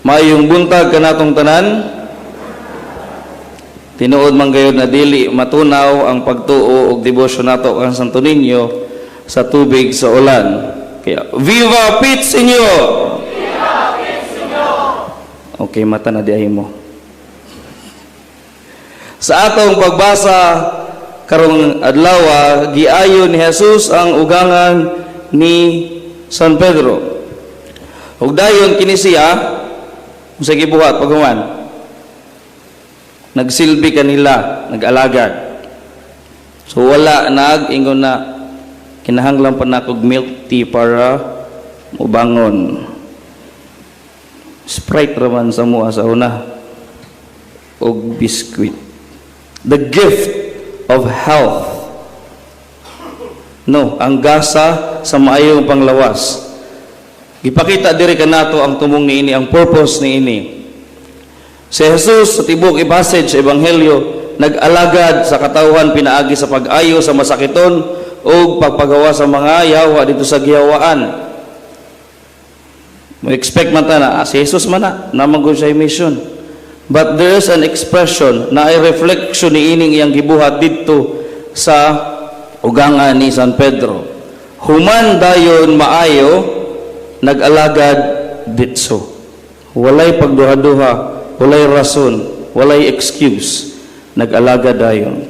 Maayong buntag kanatong tanan. Tinuod man gayud na dili matunaw ang pagtuo og debosyon nato kang Santo Niño sa tubig sa ulan. Kaya, Viva Pit Senyor! Okay, mata na diay mo. Sa atong pagbasa karong adlaw, giayo ni Jesus ang ugangan ni San Pedro. Ug dayon kini siya unsa gibuhat paghuman? Nagsilbi kanila, nag-alagad. So wala nag ingon na kinahanglan pa nakog milk tea para mubangon. Sprite raman sa mua sa una og biscuit. The gift of health. No, ang gasa sa maayong panglawas. Gipakita diri kanato ang tumong niini, ang purpose niini. Si Jesus sa tibuok i-passage sa Ebanghelyo nag-alagad sa katawhan pinaagi sa pag-ayo sa masakiton ug pagpagawa sa mga yawa dito sa gihawaan. Mo expect man ta na si Jesus man na, naa man gud siya mission. But there is an expression na ay reflection ni ining iyang gibuhat didto sa ugangan ni San Pedro. Human dayon maayo, nag-alagad ditso. Walay pagduha-duha, walay rason, walay excuse, nag-alagad dayon.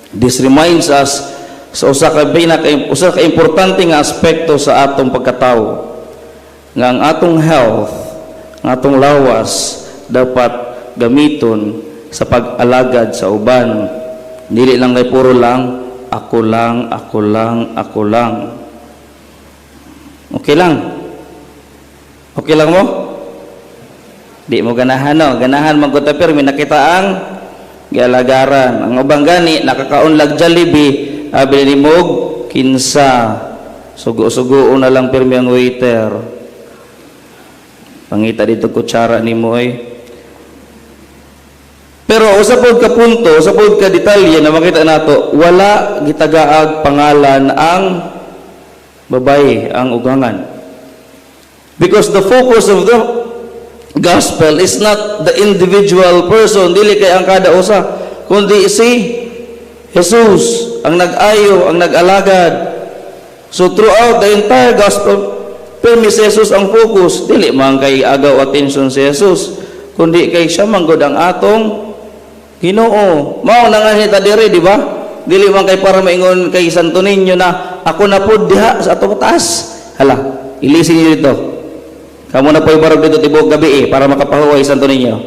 This reminds us sa usa ka importante nga aspekto sa atong pagkatawo nga ang atong health, ang atong lawas dapat gamiton sa pag-alagad sa uban. Dili lang kay puro lang ako lang, ako lang, ako lang. Okay lang. Okay lang mo? Di mo ganahan, no? Ganahan man ko ta pero may nakita ang gialagaran. Ang ubang gani nakakaon lag Jollibee, abi ni mog kinsa. Sugo-sugo na lang pirmi ang waiter. Pangita dito kutsara nimo oy. Pero usa pod ka punto, usa pod ka detalye na makita nato, wala gitagaag pangalan ang babae, ang ugangan. Because the focus of the gospel is not the individual person, dili kay ang kada usa, kundi si Jesus, ang nag-ayo, ang nag-alagad. So throughout the entire gospel, permi si Jesus ang focus, dili man kay agaw attention si Jesus, kundi kay siya man gud ang atong Ginoo. Mao na nga ta diri, di ba? Dili man kay para maingon kay Santo Niño na ako na pod diha sa atong taas. Hala, ilisin niyo dito. Kamo na po'y barog dito tibuok gabi eh, para makapahuway Santo Niño.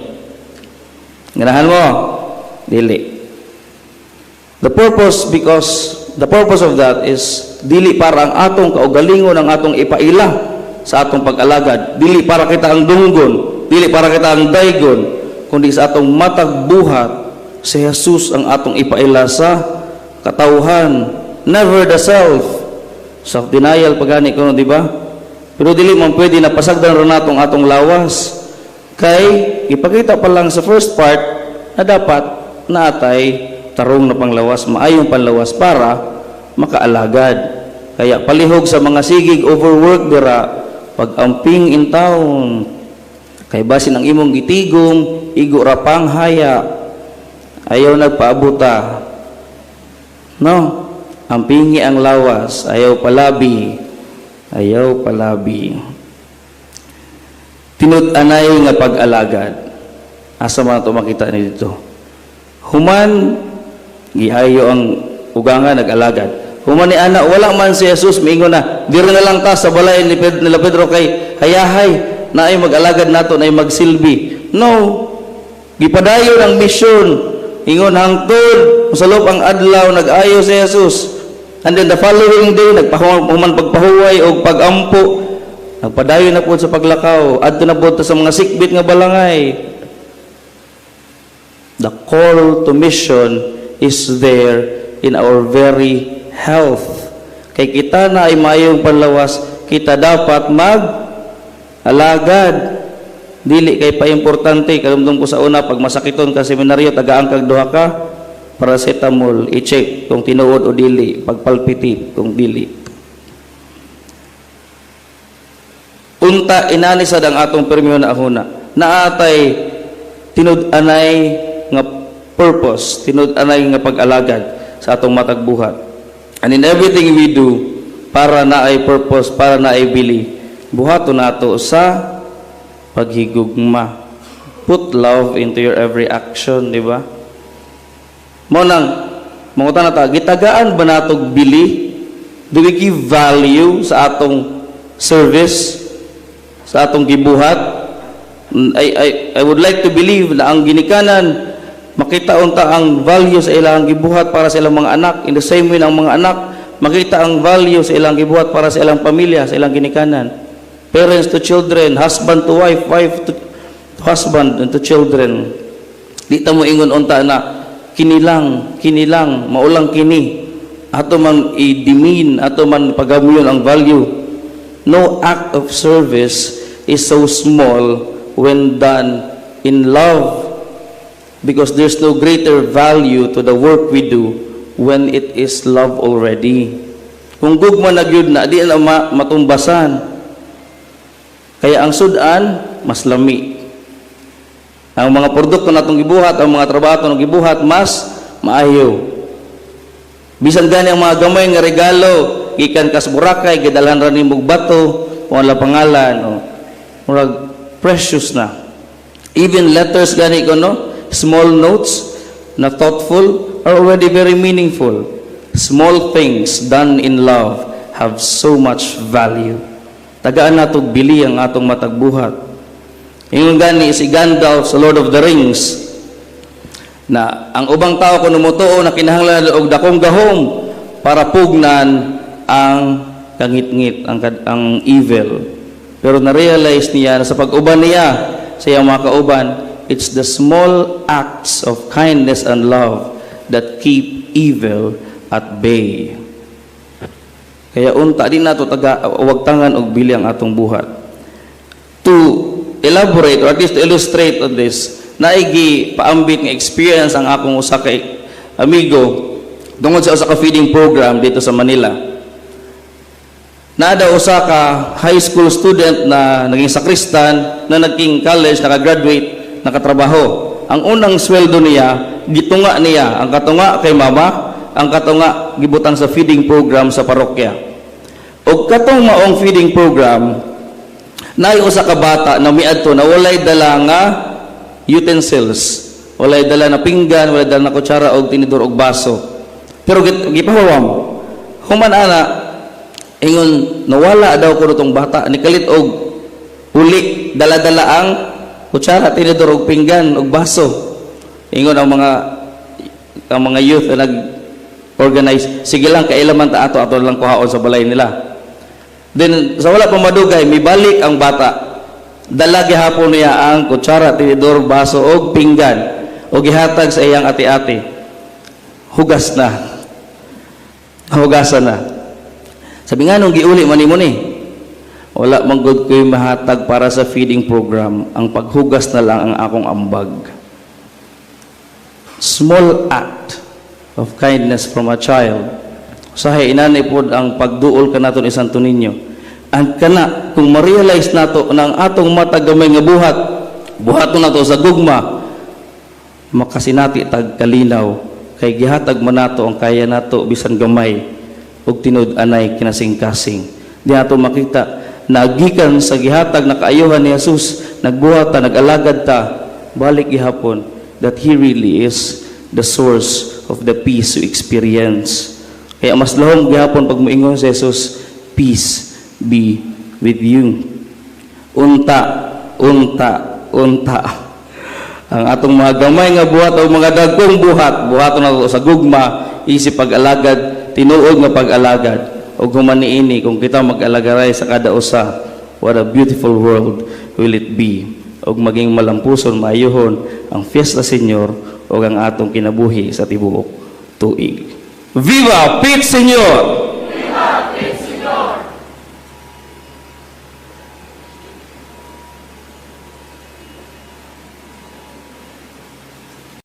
Ganahan mo? Dili. The purpose, because the purpose of that is dili para ang atong kaugalingon ang atong ipaila sa atong pag-alagad, dili para kita ang dunggon, dili para kita ang daygon, kundi sa atong matag buhat si Jesus ang atong ipaila sa katawhan, never the self. Self-denial pagani ko, di ba? Pero dili man pwede na pasagdan ra natong atong lawas kay ipakita pa lang sa first part na dapat naatay tarong na panglawas, maayong panlawas para makaalagad. Kaya palihog sa mga sigig overwork dira, pag-amping in town kay basin ang imong gitigom igo ra pang haya, ayaw nagpaabuta, no? Ampingi ang lawas, ayaw palabi, ayaw palabi. Tinud-anay nga pag-alagad, asa man ito makita ni dito? Human giayo ang ugangan, nag-alagad. Human ni ana, wala man si Jesus miingon na diri na lang ta sa balay ni Pedro, nila Pedro, kay hayahay na ay mag-alagad nato, na ay magsilbi. No, gipadayon ang misyon. Ingon hangtod mosalop ang adlaw, nag-ayo si Jesus. And then the following day, nagpahuman pagpahuway o pagampo, nagpadayon na po sa paglakaw adto na po sa mga sikbit nga balangay. The call to mission is there in our very health. Kay kita na ay maayong panlawas, kita dapat mag alagad. Dili kay paimportante, kalumdum ko sa una, pag masakiton ka seminaryo, tagaan kag duha ka paracetamol, i-check kung tinuod o dili, pagpalpitit kung dili. Unta inani sad ang atong permiyo na ahuna. Naatay tinud-anay nga purpose, tinud-anay nga pag-alagad sa atong matag buhat. And in everything we do, para naay purpose, para naay bili, buhaton nato sa paghigugma. Put love into your every action, di ba? Mao nang mangutana ta, gitagaan ba natog bili? Do we give value sa atong service, sa atong gibuhat? I would like to believe na ang ginikanan makita unta ang value sa ilang gibuhat para sa ilang mga anak. In the same way, ang mga anak makita ang value sa ilang gibuhat para sa ilang pamilya, sa ilang ginikanan. Parents to children, husband to wife, wife to husband and to children. Di ta mo ingon unta na kinilang, kinilang, maulang kini. Ato man i-demean, ato man pagamyon ang value. No act of service is so small when done in love because there's no greater value to the work we do when it is love already. Kung gugma na gyud na, di na matumbasan. Kaya ang sudan, mas lami. Ang mga produkto natong gibuhat, ang mga trabaho natong gibuhat, mas maayo. Bisan gani ang mga gamay nga regalo, gikan kas Boracay, gidalhan ra nimo og bato, wala pangalan, oh. Murag precious na. Even letters gani ko, no, small notes na thoughtful are already very meaningful. Small things done in love have so much value. Tagaan nato bili ang atong matag buhat. Ingon gani si Gandalf sa Lord of the Rings na ang ubang tao kung mutuo na kinahanglan og dakong gahom para pugnan ang kangitngit, ang evil. Pero na-realize niya na sa pag-uban niya sa iyang mga kauban, it's the small acts of kindness and love that keep evil at bay. Kaya unta di nato taga wagtangan og bili ang atong buhat. To elaborate or at least to illustrate on this, naigi paambit nga experience ang akong usa ka amigo tungod sa usa ka feeding program dito sa Manila. Naa daw usa ka high school student na naging sakristan, na naging college, nakagraduate, nakatrabaho. Ang unang sweldo niya, gitunga niya. Ang katunga kay mama, ang katunga gibutang sa feeding program sa parokya. Og katong maong feeding program, naay usa ka bata na miadto na walay dala nga utensils. Walay dala na pinggan, walay dala na kutsara og tinidor og baso. Pero gipahawam. Human ana, ingon nawala daw ko tong bata nikalit og uli, dala-dala ang kutsara, tinidor og pinggan og baso. Ingon ang mga youth na nag-organize, "Sige lang, kailaman ta ato, ato lang kuhaon sa balay nila." Then sa wala pa madugay, mibalik ang bata. Dala gihapon niya ang kutsara, tinidor, baso og pinggan og gihatag sa iyang ate-ate. Hugas na. Hugasan na. Sabi nga, "Nung giuli man nimo ni?" "Wala man gud ko'y mahatag para sa feeding program. Ang paghugas na lang ang akong ambag." Small act of kindness from a child. Usahay inani pod ang pagduol kanato ni Santo Niño. Ang kana kung ma-realize nato na ang atong matag gamay nga buhat, buhaton nato sa gugma, makasinati tag kalinaw kay gihatag man nato ang kaya nato bisan gamay ug tinud-anay kinasingkasing. Di nato makita na gikan sa gihatag na kaayuhan ni Jesus, nagbuhat ta, nag-alagad ta, balik gihapon that He really is the source of the peace we experience. Kaya mas lahom gihapon pag moingon si Jesus, "Peace be with you." Unta, unta, unta. Ang atong mga gamay nga buhat o mga dagkong buhat, buhaton nato sa gugma, isip pag-alagad, tinuod nga pag-alagad. Ug human niini, kung kita mag-alagaray sa kada usa, what a beautiful world will it be. Ug maging malampuson, maayuhon ang Fiesta Señor ug ang atong kinabuhi sa tibuok tuig. Viva Pit Señor!